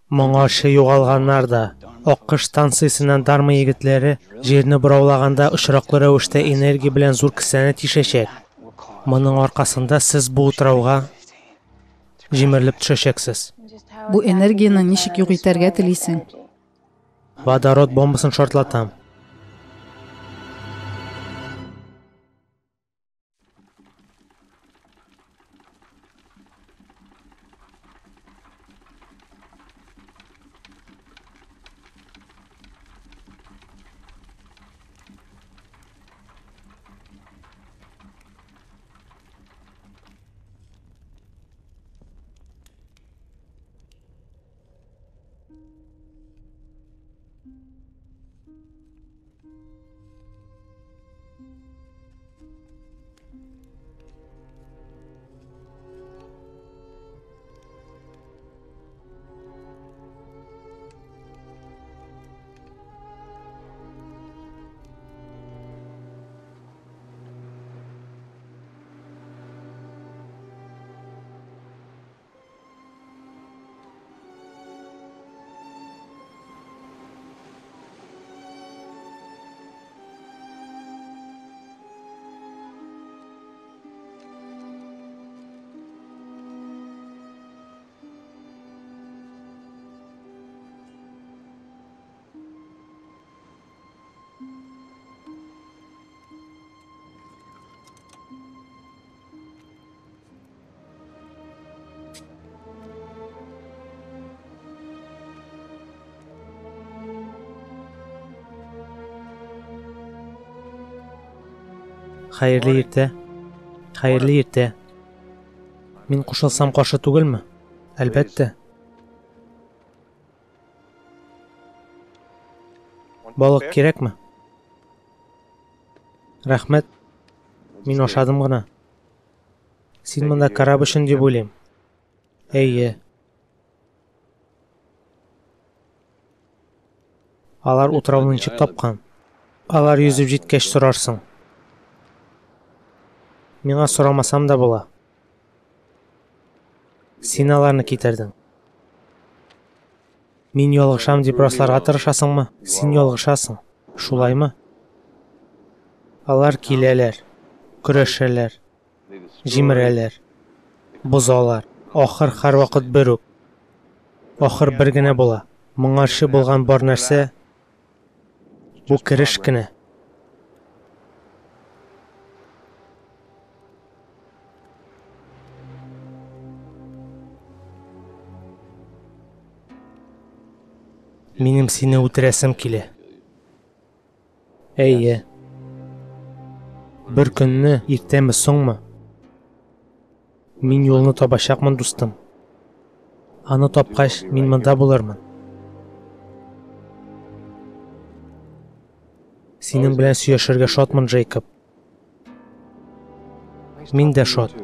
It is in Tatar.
Моңарчы югалганнар да. Аккош станциясеннән Дарма егетләре җирне бораулаганда очраклы рәвештә энергия белән зур кесәне тишәчәк. Моның аркасында сез бу утрауга җимерелеп төшәчәксез. Бу энергияне ничек юк итәргә телисең? Водород бомбасын шартлатам. Хәерле иртә. Хәерле иртә. Мин кушылсам каршы түгелме? Әлбәттә. Балык кирәкме? Рәхмәт. Мин ашадым гына. Син монда кораб өчен дип уйлыйм. Әйе. Алар утрауны ничек тапкан? Алар йөзеп җиткәч сорарсың. Миңа сорамасам да була. Син аларны китердең. Мин ялгышам дип расларга тырышасыңмы? Син ялгышасың. Шулаймы? Алар киләләр, көрәшәләр, җимерәләр, бозалар. Ахыр һәрвакыт бер үк. Ахыр бер генә була. Моңарчы булган бар нәрсә бу кереш кенә. Минем сине үтерәсем килә. Әйе. Бер көнне, иртәме, соңмы, мин юлны табачакмын, дустым. Аны тапкач, мин монда булырмын. Синең белән сөйләшергә шатмын, Джейкоб. Мин дә шат.